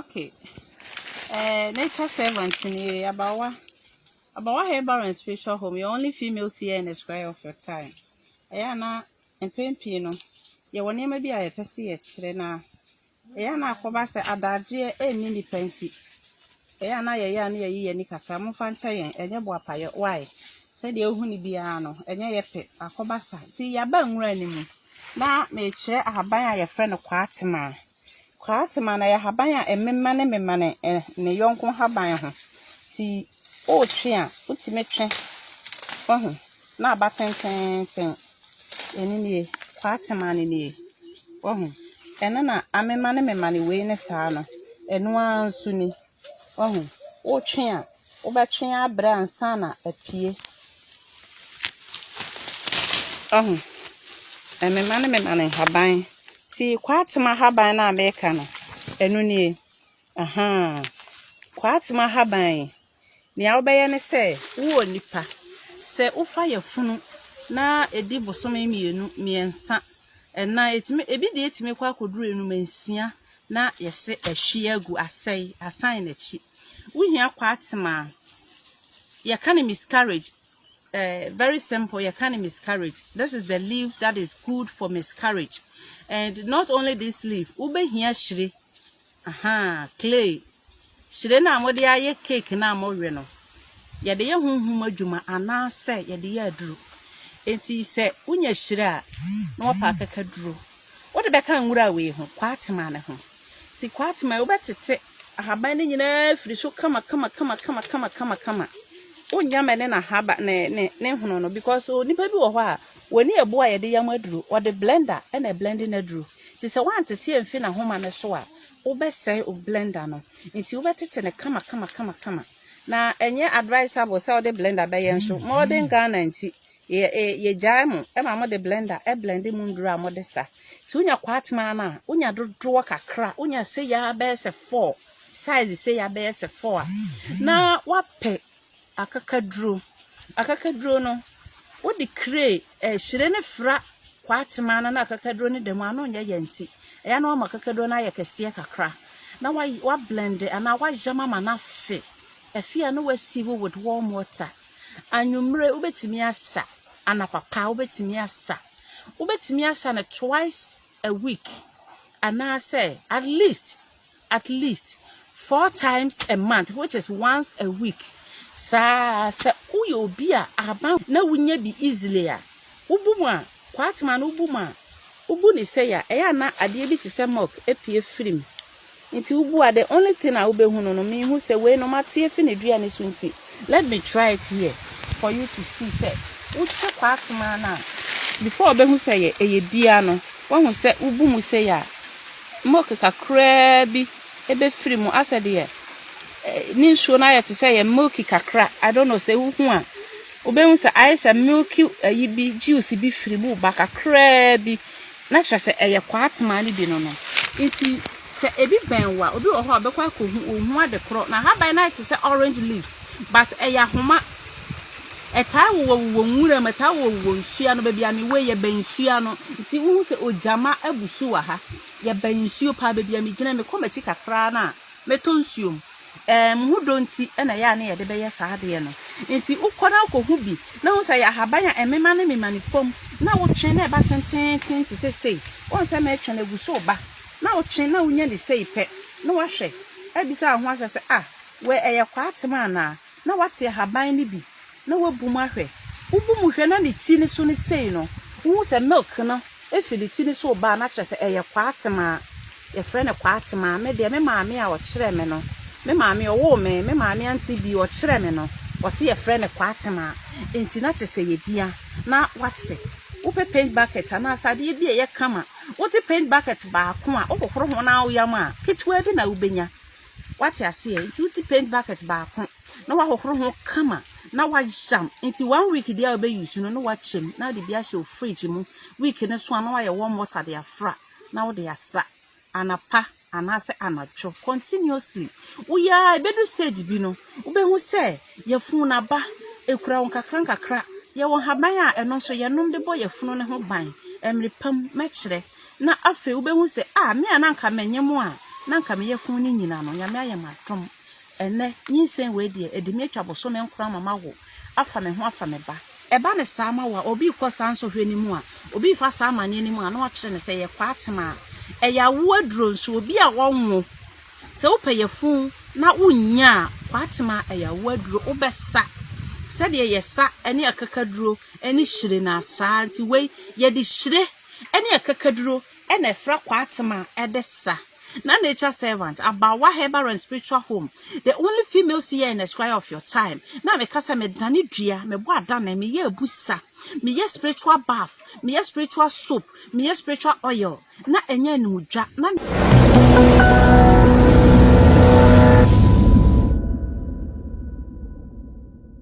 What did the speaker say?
Okay. Nature servant ni Abawa. Abawa Herbal and Spiritual Home, your only female seer and a scribe of your time. Ɛyɛ ana mpɛn pii no, yɛwɔ nneɛma bi a yɛpɛ sɛ yɛkyerɛ na ɛyɛ ana akɔba sɛ adagyeɛ ɛnni nipa nti. Ɛyɛ ana yɛyɛ a na yɛyi yɛn ani kakra. Momfa nkyɛ yɛn, ɛnyɛ boapayɔ. Why? Sɛdeɛ wohu no biara no, ɛnyɛ yɛ pɛ. Akɔba sa. Nti yɛaba nwura no mu na merekyerɛ ahaban a yɛfrɛ no kwaatema. Kwaatema no, ɛyɛ ahaban a ɛmema ne mema ne yɔnko haban ho. Nti woretwe a, wotumi twe. Wahu? Na aba tententen. Ɛno nie. Kwaatema no nie. Wahu? Ɛno na amema ne mema ne wei ne saa no. Ɛno ara nso ni. Wahu? Wotwe a, wobɛtwe abrɛ ansa na apue. Wahu? Ɛmema ne mema ne nhaban. Nti kwaatema haban no a mereka no, ɛno nie. Ahaa. Kwaatema haban yi, nea wobɛyɛ ne sɛ, wowɔ nipa, sɛ wofa yafunu na ɛdi bosome 2, 3, 4, ɛtumi, ebi deɛ ɛtumi kɔ akɔduru 5, 6 na yɛse ahwie agu, asɛe, asan n'akyi. Wohia kwaatema a, yɛka no miscarriage. Very simple, yɛka no miscarriage. This is the leaf that is good for miscarriage. And not only this leaf, wobɛhia hyire. Aha, clay. Hyire no a mode ayɛ cake no a mowe no, yɛde yɛ honhom adwuma anaasɛ yɛde yɛ aduro. Enti sɛ wonya hyire a, na wɔpɛ akakaduro. Wode bɛka nwura wei ho, kwaatema ne ho. Nti kwaatema yi, wobɛtete ahaban no nyinaa firi so kama kama kama kama kama kama kama. Wonnya ma ne n'ahaba ne hono no because onipa bi wɔ hɔ a wɔni ɛbo a yɛde yam aduro, wɔde blender ɛna blend n'aduro. Nti sɛ woantete amfi n'ahoma no so a, wobɛsɛe wo blender no. Nti wobɛtete no kama kama kama kama. Na ɛnyɛ advisable sɛ wode blender bɛyɛ nso. Modern Ghana nti, yɛgyae mo ɛma mode blender ɛblend mu nduro a mode sa. Nti wonya kwaatema no a, wonya dodoɔ kakra, wonya sɛ yɛ bɛyɛ sɛ four, size sɛ yɛ bɛyɛ sɛ four a, na woapɛ akakaduro. Akakaduro no, wode clay hyire ne fra kwaatema no na akakaduro no da mu a, ano nyɛ yɛ nti. Ɛyɛ na wama akakaduro no ayɛ kɛseɛ kakra. Na wablend anaa wayam ama no afe. Ɛfe a, na wasieve with warm water. Anwummerɛ wobɛtumi asa, anapapa wobɛtumi asa. Wobɛtumi asa no twice a week anaasɛ at least four times a month, which is once a week. Saa sɛ woyɛ obi a ahaban na wonya bi easily a, wobu mu a, kwaatema no wobu mu a, wobu ne sɛ a, ɛyɛ a na adeɛ bi te sɛ milk apue firi mu. Nti wobu a, the only thing a wobɛhu no, mehu sɛ wei no mate afi ne dua ne so nti, let me try it here for you to see sɛ wotwe kwaatema no a, before wobɛhu sɛ ɛyɛ bia no, woahu sɛ wobu mu sɛ a, milk kakraa bi ɛbɛfiri mu asɛ deɛ ne nsuo no ayɛ te sɛ yɛ milky kakra. I don't know sɛ wohu a, wobɛhu sɛ ayɛ sɛ milky ayi bi, juice bi firi mu ba kakraa bi na kyerɛ sɛ ɛyɛ kwaatema no bi no. Nti sɛ ebi bɛn wo a, obi wɔ hɔ a ɔbɛkɔ akɔhu ohu ade korɔ na ahaban no ayɛ te sɛ orange leaves, but ɛyɛ ahoma. Ɛtaa wowɔ nwura mu, ɛtaa wowɔ nsuo ano. Baabi a mewɔ yi, yɛbɛn nsuo ano, nti wohu sɛ ogyama abu so wɔ ha. Yɛbɛn nsuo paa. Baabi a megyina, mekɔ m'akyi kakra no a, mɛtɔ nsuo mu. Mo ho dɔ nti ɛna ɛyɛ a ne yɛde bɛyɛ saa adeɛ no. Nti wokɔ na wokɔhu bi na wohu sɛ yɛ ahaban a ɛmema ne mema ne fam na wotwe na ɛba tententen te sɛ sei. Wɔn sɛ mɛtwe no agu so ba na wotwe na wonya ne sei pɛ na wahwɛ abisa wo ho ahwɛ sɛ, ah, wɔ ɛyɛ kwaatema anaa? Na wate ahaban no bi na wabu mu ahwɛ. Wobu mu hwɛ na ne ti ne so ne sei no, wohu sɛ milk no efi ne ti ne so ba, na kyerɛ sɛ ɛyɛ kwaatema. Yɛfrɛ no kwaatema. Me deɛ, me maame a ɔkyerɛ me no, me maame ɔwoo me, me maame auntie bi ɔkyerɛ me no, ɔse yɛfrɛ no kwaatema. Nti na kyerɛ sɛ yɛ bia na wate. Wopɛ paint bucket anaasɛ adeɛ bi a ɛyɛ kama, wote paint bucket baako a wohohoro ho na woyam a, ketewa bi na wobɛnya. Wate aseɛ? Nti wote paint bucket baako na wahohoro ho kama na wayam. Nti one week deɛ a wobɛyi so no, na wakyɛm na wode bi ahyɛ wo fridge mu. Week no so a, na wayɛ warm water de afra na wode asa anapa anaasɛ anadwo continuously. Woyɛ a, ɛbɛdu stage bi no, wobɛhu sɛ yɛfunu n'aba ekura wo nkakra nkakra. Yɛwɔ haban a ɛno nso yɛnom de bɔ yɛfunu ne ho ban. Mmere pam mɛkyerɛ na afei wobɛhu sɛ, ah, me a na nka manyɛ mu a, Na anka me yafunu no nyina no, Nyame ayɛ me adom. Ɛnnɛ, nyinsɛn wei deɛ, ɛde me atwa bosome nkron ama mawo afa me ho afa me ba. Ɛba no saa ma wo a, obi rekɔ saa nsɔhwɛ no mu a, obi refa saa amanneɛ no mu a, na wakyerɛ no sɛ ɛyɛ kwaatem a, ɛyɛ awoɔ aduro nso. Obi a ɔnwo, sɛ wopɛ yafunu na wonnya a, kwaatem a ɛyɛ awoɔ aduro. Wobɛsa sɛdeɛ yɛsa ne akakaduro ne hyire no ara saa. Nti wei, yɛde hyire ne akakaduro na ɛfra kwaatem a ɛde sa. Na Nature Servant, Abawa Herbal and Spiritual Home, the only female seer and esquire of your time. Na meka sɛ medane dua, mebɔ adane, meyɛ abusa, meyɛ spiritual bath, meyɛ spiritual soap, meyɛ spiritual oil, na ɛnyɛ animdwa. Na.